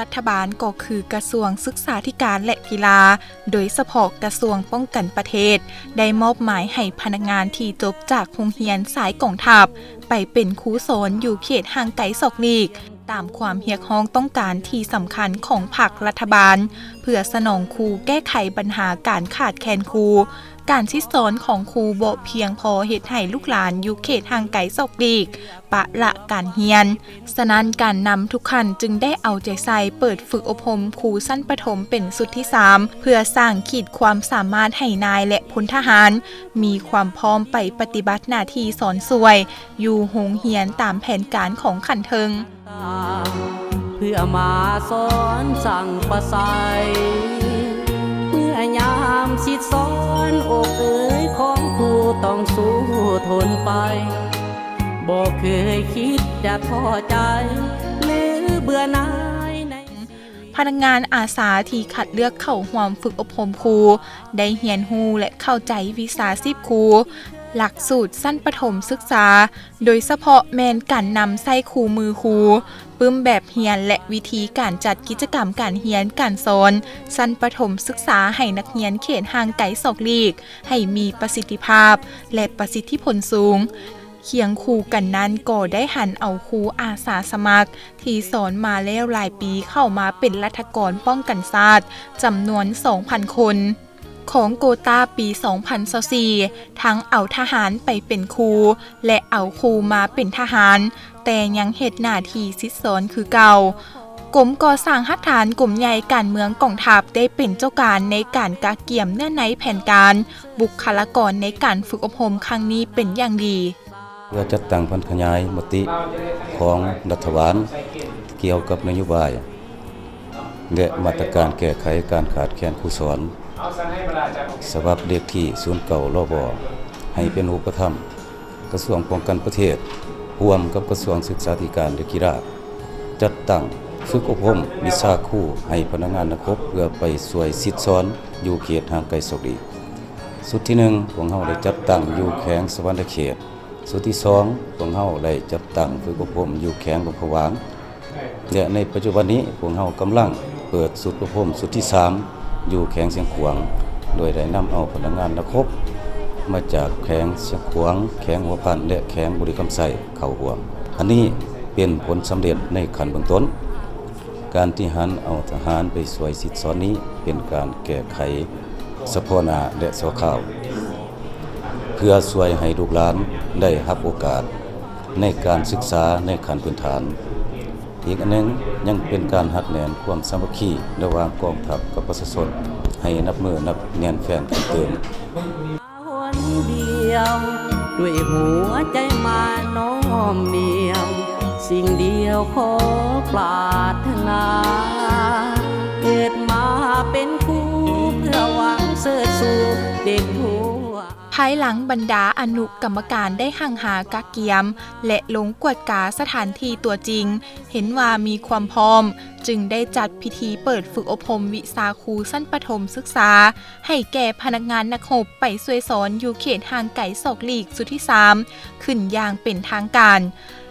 ລັດຖະບານກໍຄືກະຊວງສຶກສາທິການ ແລະ ກິລາ, ໂດຍສະເພາະກະຊວງປ້ອງກັນປະເທດ ໄດ້ມອບໝາຍໃຫ້ພະນັກງານທີ່ຈົບຈາກໂຮງຮຽນສາຍກອງທັບ ໄປເປັນຄູສອນຢູ່ເຂດຫ່າງໄກສອກຫຼີກ ຕາມຄວາມຮຽກຮ້ອງຕ້ອງການທີ່ສຳຄັນຂອງພັກລັດຖະບານ ເພື່ອສະໜອງຄູແກ້ໄຂບັນຫາການຂາດແຄນຄູ. ການສິດສອນຂອງຄູບໍ່ພຽງພໍເຮັດໃຫ້ລູກຫຼານຢູ່ເຂດຫ່າງໄກສອກຫຼີກປະລະການຮຽນ. ສະນັ້ນ ການນຳທຸກຂັ້ນຈຶ່ງໄດ້ເອົາໃຈໃສ່ເປີດຝຶກອົບຮົມຄູຊັ້ນປະຖົມເປັນຊຸດທີສາມ ເພື່ອສ້າງຂີດຄວາມສາມາດໃຫ້ນາຍ ແລະ ພົນທະຫານ ມີຄວາມພ້ອມໄປປະຕິບັດໜ້າທີ່ສອນຊ່ວຍຢູ່ໂຮງຮຽນຕາມແຜນການຂອງຂັ້ນເທິງ. ເພື່ອມາສອນສັ່ງປະໄສ ເມື່ອຍາມສິດສອນ ໂອກເອີຍຂອງຜູ້ຕ້ອງສູ້ທົນໄປ ບໍ່ເຄີຍຄິດຈະທໍ້ໃຈ ຫຼື ເບື່ອໜ່າຍໃນ ພະນັກງານອາສາທີ່ຄັດເລືອກເຂົ້າຮ່ວມຝຶກອົບຮົມຄູ ໄດ້ຮຽນຮູ້ ແລະ ເຂົ້າໃຈວິຊາຊີບຄູ, ຫຼັກສູດຊັ້ນປະຖົມສຶກສາ, ໂດຍສະເພາະແມ່ນການນຳໃຊ້ຄູ່ມືຄູ, ປຶ້ມແບບຮຽນ ແລະ ວິທີການຈັດກິດຈະກຳການຮຽນການສອນຊັ້ນປະຖົມສຶກສາໃຫ້ນັກຮຽນເຂດຫ່າງໄກສອກຫຼີກໃຫ້ມີປະສິດທິພາບ ແລະ ປະສິດທິຜົນສູງ. ຄຽງຄູ່ກັນນັ້ນກໍໄດ້ຫັນເອົາຄູອາສາສະໝັກທີ່ສອນມາແລ້ວຫຼາຍປີເຂົ້າມາເປັນລັດຖະກອນປ້ອງກັນຊາດຈຳນວນສອງພັນຄົນ. ຂອງໂກຕາປີສອງພັນຊາວສີ່ ທັງເອົາທະຫານໄປເປັນຄູ ແລະ ເອົາຄູມາເປັນທະຫານ, ແຕ່ຍັງເຮັດໜ້າທີ່ສິດສອນຄືເກົ່າ. ກົມກໍ່ສ້າງຮາກຖານ ກົມໃຫຍ່ການເມືອງກອງທັບ ໄດ້ເປັນເຈົ້າການໃນການກະກຽມເນື້ອໃນແຜນການບຸກຄະລາກອນໃນການຝຶກອົບຮົມຄັ້ງນີ້ເປັນຢ່າງດີ. ເພື່ອຈັດຕັ້ງຜັນຂະຫຍາຍມະຕິຂອງລັດຖະບານກ່ຽວກັບນະໂຍບາຍ ແລະ ມາດຕະການແກ້ໄຂການຂາດແຄນຄູສອນ ສະບັບເລກທີສູນເກົ້າ ລບ ໃຫ້ເປັນຮູບປະທຳ, ກະຊວງປ້ອງກັນປະເທດ ຮ່ວມກັບກະຊວງສຶກສາທິການ ແລະ ກິລາ ຈັດຕັ້ງຝຶກອົບຮົມວິຊາຄູໃຫ້ພະນັກງານນັກຮົບ ເພື່ອໄປຊ່ວຍສິດສອນຢູ່ເຂດຫ່າງໄກສອກຫຼີກ. ຊຸດທີໜຶ່ງ ພວກເຮົາໄດ້ຈັດຕັ້ງຢູ່ແຂວງສະຫວັນນະເຂດ. ຊຸດທີສອງ ພວກເຮົາໄດ້ຈັດຕັ້ງຝຶກອົບຮົມຢູ່ແຂວງຫຼວງພະບາງ ແລະ ໃນປັດຈຸບັນນີ້ ພວກເຮົາກຳລັງເປີດຊຸດອົບຮົມຊຸດທີສາມ ຢູ່ແຂວງຊຽງຂວາງ ໂດຍໄດ້ນຳເອົາພະນັກງານນັກຮົບມາຈາກແຂວງຊຽງຂວາງ, ແຂວງຫົວພັນ ແລະ ແຂວງບໍລິຄຳໄຊເຂົ້າຮ່ວມ. ອັນນີ້ເປັນຜົນສຳເລັດໃນຂັ້ນເບື້ອງຕົ້ນ. ການທີ່ຫັນເອົາທະຫານໄປຊ່ວຍສິດສອນນີ້ ເປັນການແກ້ໄຂສະເພາະໜ້າ ແລະ ຊົ່ວຄາວ ເພື່ອຊ່ວຍໃຫ້ລູກຫຼານໄດ້ຮັບໂອກາດໃນການສຶກສາໃນຂັ້ນພື້ນຖານ. ອີກອັນໜຶ່ງ ຍັງເປັນການຮັດແໜ້ນຄວາມສາມັກຄີລະຫວ່າງກອງທັບກັບປະຊາຊົນ ໃຫ້ນັບມື້ນັບແໜ້ນແຟ້ນຂຶ້ນຕື່ມ. ຫນດຽວ ດ້ວຍຫົວໃຈມານ້ອມນຽມ ສິ່ງດຽວຂໍປາດຖະໜາ ເກີດມາເປັນຄູ່ ເພື່ອຫວັງເຊີດຊູເດັກທົ່ວ. ພາຍຫຼັງບັນດາອະນຸກຳມະການໄດ້ຮັ່ງຫາກະກຽມ ແລະ ລົງກວດກາສະຖານທີ່ຕົວຈິງ ເຫັນວ່າມີຄວາມພ້ອມ, ຈຶ່ງໄດ້ຈັດພິທີເປີດຝຶກອົບຮົມວິຊາຄູຊັ້ນປະຖົມສຶກສາ ໃຫ້ແກ່ພະນັກງານນັກຮົບໄປຊ່ວຍສອນຢູ່ເຂດຫ່າງໄກສອກຫຼີກຊຸດທີສາມ ຂຶ້ນຢ່າງເປັນທາງການ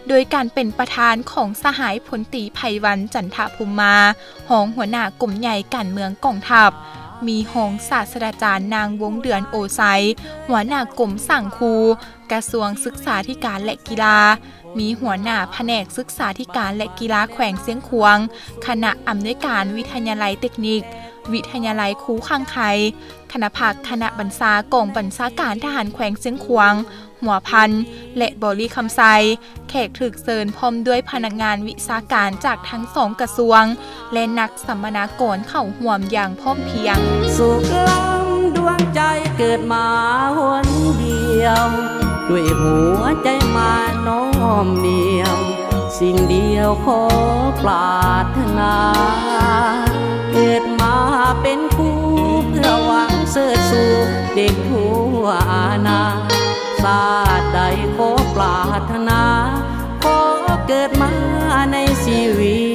ໂດຍການເປັນປະທານຂອງສະຫາຍພົນຕີ ໄພວັນ ຈັນທະພົມມາ ຮອງຫົວໜ້າກົມໃຫຍ່ການເມືອງກອງທັບ, ມີຮອງສາດສະດາຈານນາງ ວົງເດືອນ ໂອໄຊ ຫົວໜ້າກົມສ້າງຄູ ກະຊວງສຶກສາທິການ ແລະ ກິລາ, ມີຫົວໜ້າພະແນກສຶກສາທິການ ແລະ ກິລາແຂວງຊຽງຂວາງ, ຄະນະອຳນວຍການວິທະຍາໄລເຕັກນິກ, ວິທະຍາໄລຄູຂ້າງໄຄ, ຄະນະພັກຄະນະບັນຊາກອງບັນຊາການທະຫານແຂວງຊຽງຂວາງ, ຫົວພັນ ແລະ ບໍລິຄຳໄຊ. ແຂກຖືກເຊີນພ້ອມດ້ວຍພະນັກງານວິຊາການຈາກທັງສອງກະຊວງ ແລະ ນັກສຳມະນາກອນເຂົ້າຮ່ວມຢ່າງພ້ອມພຽງ. ສຸກລ້ຳດວງໃຈເກີດມາຫົນດຽວ ດ້ວຍຫົວໃຈມານ້ອມນຽມ ສິ່ງດຽວຂໍປາດຖະໜາ ເກີດມາເປັນຄູ່ ເພື່ອຫວັງເຊີດຊູເດັກທົ່ວອານາ ຊາດໃດຂໍປາດຖະໜາ ຂໍເກີດມາໃນຊີວິດ.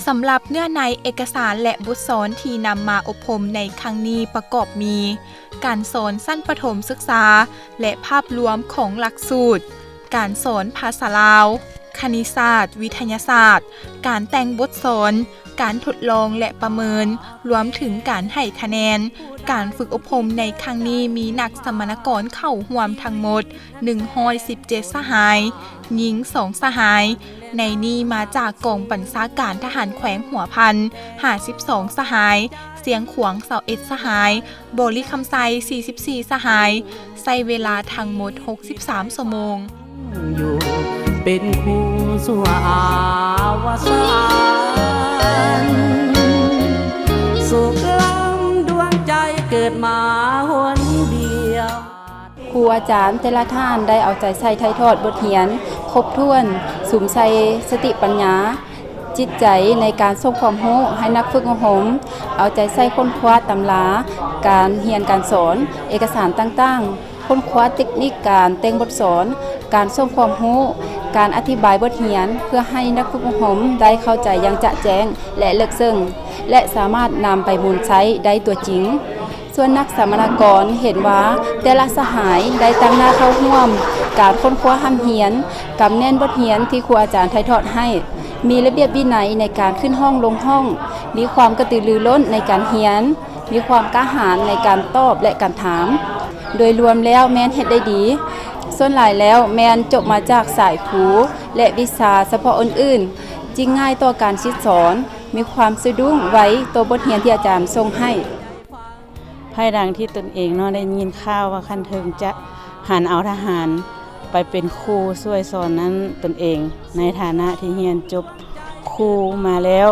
ສ ສຳລັບເນື້ອໃນເອກະສານ ແລະ ບົດສອນທີ່ນຳມາອົບຮົມໃນຄັ້ງນີ້ປະກອບມີ ການສອນຊັ້ນປະຖົມສຶກສາ ແລະ ພາບລວມຂອງຫຼັກສູດ, ການສອນພາສາລາວ, ຄະນິດສາດ, ວິທະຍາສາດ, ການແຕ່ງບົດສອນ, ການທົດລອງ ແລະ ປະເມີນ, ລວມເຖິງການໃຫ້ຄະແນນ. ການຝຶກອົບຮົມໃນຄັ້ງນີ້ມີນັກສຳມະນາກອນເຂົ້າຮ່ວມທັງໝົດ ໜຶ່ງຮ້ອຍສິບເຈັດສະຫາຍ, ຍິງສອງສະຫາຍ, ໃນນີ້ມາຈາກກອງບັນຊາການທະຫານແຂວງຫົວພັນ ຫ້າສິບສອງສະຫາຍ, ຊຽງຂວາງ ຊາວເອັດສະຫາຍ, ບໍລິຄຳໄຊ ສີ່ສິບສີ່ສະຫາຍ, ໃຊ້ເວລາທັງໝົດ ຫົກສິບສາມຊົ່ວໂມງ. ຢູ່ເປັນຄູ່ຊົ່ວອາວະສານ ສຸກລ້ຳດວງໃຈເກີດມາຫົນດຽວ. ຄູອາຈານແຕ່ລະທ່ານໄດ້ເອົາໃຈໃສ່ຖ່າຍທອດບົດຮຽນຄົບຖ້ວນ, ສຸມໃສ່ສະຕິປັນຍາ, ຈິດໃຈໃນການສົ່ງຄວາມຮູ້ໃຫ້ນັກຝຶກອົບຮົມ, ເອົາໃຈໃສ່ຄົ້ນຄວ້າຕຳລາ, ການຮຽນການສອນ, ເອກະສານຕ່າງໆ, ຄົ້ນຄວ້າເຕັກນິກການແຕ່ງບົດສອນ, ການສົ່ງຄວາມຮູ້, ການອະທິບາຍບົດຮຽນ ເພື່ອໃຫ້ນັກຝຶກອົບຮົມໄດ້ເຂົ້າໃຈຢ່າງຈະແຈ້ງ ແລະ ເລິກເຊິ່ງ ແລະ ສາມາດນຳໄປໝູນໃຊ້ໄດ້ຕົວຈິງ. ສ່ວນນັກສຳມະນາກອນເຫັນວ່າ ແຕ່ລະສະຫາຍໄດ້ຕັ້ງໜ້າເຂົ້າຮ່ວມການຄົ້ນຄວ້າຮ່ຳຮຽນ, ກຳແໜ້ນບົດຮຽນທີ່ຄູອາຈານຖ່າຍທອດໃຫ້, ມີລະບຽບວິໄນໃນການຂຶ້ນຫ້ອງລົງຫ້ອງ, ມີຄວາມກະຕືລືລົ້ນໃນການຮຽນ, ມີຄວາມກ້າຫານໃນການຕອບ ແລະ ການຖາມ. ໂດຍລວມແລ້ວແມ່ນເຮັດໄດ້ດີ. ສ່ວນຫຼາຍແລ້ວແມ່ນຈົບມາຈາກສາຍຄູ ແລະ ວິຊາສະເພາະອື່ນໆ, ຈຶ່ງງ່າຍຕໍ່ການສິດສອນ, ມີຄວາມສະດຸ້ງໄວຕໍ່ບົດຮຽນທີ່ອາຈານສົ່ງໃຫ້. ພາຍຫຼັງທີ່ຕົນເອງເນາະ ໄດ້ຍິນຂ່າວວ່າຂັ້ນເທິງຈະຫັນເອົາທະຫານໄປເປັນຄູຊ່ວຍສອນນັ້ນ, ຕົນເອງໃນຖານະທີ່ຮຽນຈົບຄູມາແລ້ວ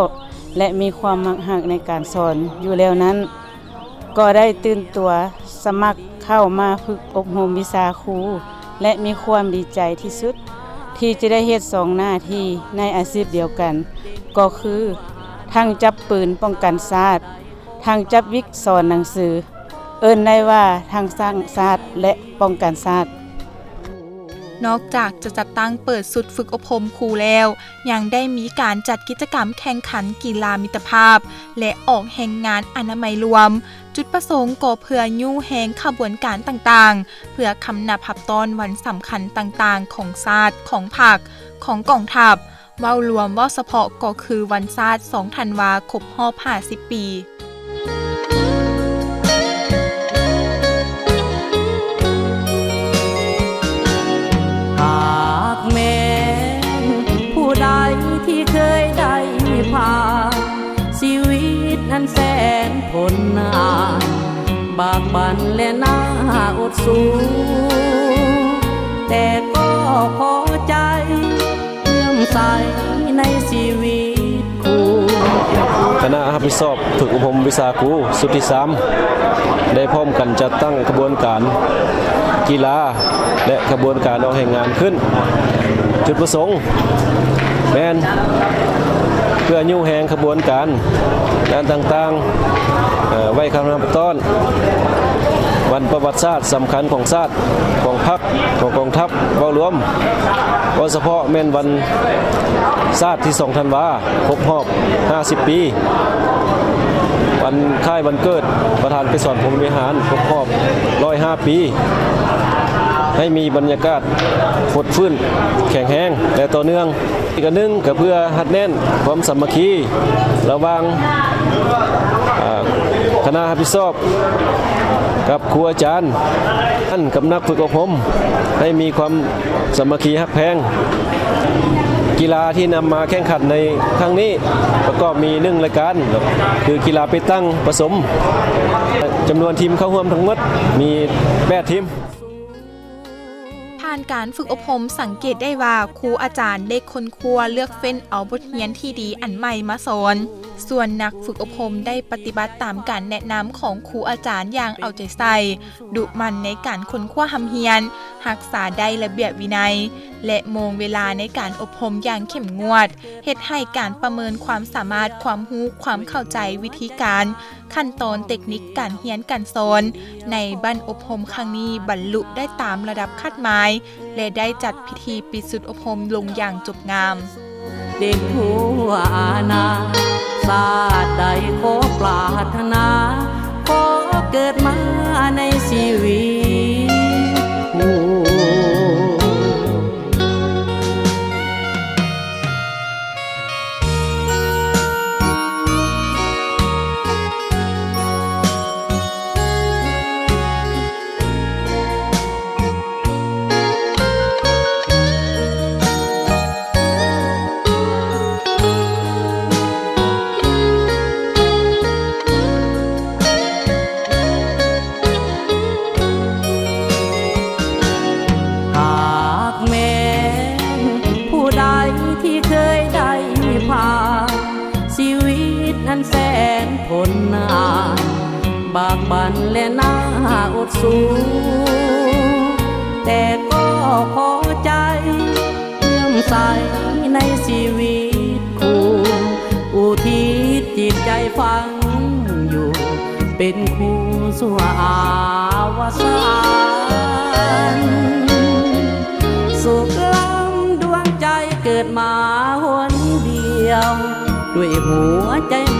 ແລະ ມີຄວາມມັກຮັກໃນການສອນຢູ່ແລ້ວນັ້ນ, ກໍໄດ້ຕື່ນຕົວສະໝັກເຂົ້າມາຝຶກອົບຮົມວິຊາຄູ ແລະ ມີຄວາມດີໃຈທີ່ສຸດທີ່ຈະໄດ້ເຮັດສອງໜ້າທີ່ໃນອາຊີບດຽວກັນ, ກໍຄືທັງຈັບປືນປ້ອງກັນຊາດ, ທັງຈັບວິກສອນໜັງສື, ເອີ້ນໄດ້ວ່າທັງສ້າງຊາດ ແລະ ປ້ອງກັນຊາດ. ນອກຈາກຈະຈັດຕັ້ງເປີດຊຸດຝຶກອົບຮົມຄູແລ້ວ, ຍັງໄດ້ມີການຈັດກິດຈະກຳແຂ່ງຂັນກິລາມິດຕະພາບ ແລະ ອອກແຮງງານອະນາໄມລວມ. ຈຸດປະສົງກໍເພື່ອຍູ້ແຮງຂະບວນການຕ່າງໆ ເພື່ອຄຳນັບຮັບຕ້ອນວັນສຳຄັນຕ່າງໆຂອງຊາດ, ຂອງພັກ, ຂອງກອງທັບ. ເວົ້າລວມ, ເວົ້າສະເພາະກໍຄືວັນຊາດ ສອງທັນວາ ຄົບຮອບຫ້າສິບປີ. ຫາກແມ່ນຜູ້ໃດທີ່ເຄີຍໄດ້ຜ່ານຊີວິດອັນແສນພົ້ນໜາ ບາກບັນ ແລະ ໜ້າອົດສູ, ແຕ່ກໍຂໍໃຈເຊື່ອມໃສໃນຊີວິດຄູ່. ຄະນະຮັບຜິດຊອບຝຶກອົບຮົມວິຊາຄູຊຸດທີສາມ ໄດ້ພ້ອມກັນຈັດຕັ້ງຂະບວນການກິລາ ແລະ ຂະບວນການອອກແຮງງານຂຶ້ນ. ຈຸດປະສົງແມ່ນເພື່ອຍູ້ແຮງຂະບວນການງານຕ່າງໆ ເອີ ໄວ້ຄຳນັບຮັບຕ້ອນວັນປະຫວັດສາດສຳຄັນຂອງຊາດ, ຂອງພັກ, ຂອງກອງທັບເວົ້າລວມ, ເວົ້າສະເພາະແມ່ນວັນຊາດທີສອງທັນວາ ຄົບຮອບຫ້າສິບປີ, ວັນຄ້າຍວັນເກີດປະທານໄກສອນ ພົມວິຫານ ຄົບຮອບຮ້ອຍຫ້າປີ, ໃຫ້ມີບັນຍາກາດຟົດຟື້ນ, ແຂງແຮງ ແລະ ຕໍ່ເນື່ອງ. ອີກອັນໜຶ່ງກໍເພື່ອຮັດແໜ້ນຄວາມສາມັກຄີລະຫວ່າງ ເອີ ຄະນະຮັບຜິດຊອບກັບຄູອາຈານ ກັບນັກຝຶກອົບຮົມ ໃຫ້ມີຄວາມສາມັກຄີຮັກແພງ. ກິລາທີ່ນຳມາແຂ່ງຂັນໃນຄັ້ງນີ້ປະກອບມີໜຶ່ງລາຍການ ຄືກິລາເປຕັງປະສົມ, ຈຳນວນທີມເຂົ້າຮ່ວມທັງໝົດມີແປດທີມ. ຜ່ານການຝຶກອົບຮົມ ສັງເກດໄດ້ວ່າຄູອາຈານໄດ້ຄົ້ນຄວ້າເລືອກເຟ້ນເອົາບົດຮຽນທີ່ດີອັນໃໝ່ມາສອນ. ສ່ວນນັກຝຶກອົບຮົມໄດ້ປະຕິບັດຕາມການແນະນຳຂອງຄູອາຈານຢ່າງເອົາໃຈໃສ່, ດຸໝັ່ນໃນການຄົ້ນຄວ້າຮ່ຳຮຽນ, ຮັກສາໄດ້ລະບຽບວິໄນ ແລະ ໂມງເວລາໃນການອົບຮົມຢ່າງເຂັ້ມງວດ, ເຮັດໃຫ້ການປະເມີນຄວາມສາມາດ, ຄວາມຮູ້, ຄວາມເຂົ້າໃຈ, ວິທີການ, ຂັ້ນຕອນເຕັກນິກການຮຽນການສອນໃນບັ້ນອົບຮົມຄັ້ງນີ້ບັນລຸໄດ້ຕາມລະດັບຄາດໝາຍ ແລະ ໄດ້ຈັດພິທີປິດຊຸດອົບຮົມລົງຢ່າງຈົບງາມ. ເດັກທົ່ວອານາ ຊາດໃດຂໍປາດຖະໜາ ຂໍເກີດມາໃນຊີວິດຄູ່. ຫາກແມ່ນຜູ້ໃດທີ່ເຄີຍໄດ້ຜ່ານ ຊີວິດອັນແສນທົນນານ ບາກບັນແລະໜ້າອົດສູ້ ແຕ່ກໍພໍໃຈເລື່ອມໃສໃນຊີວິດຄູ່ ອຸທິດຈິດໃຈຝັງຢູ່ ເປັນຄູ່ຊົ່ວອາວະສານ ສຸກລ້ຳດວງໃຈເກີດມາຫົນດຽວ ດ້ວຍຫົວໃຈ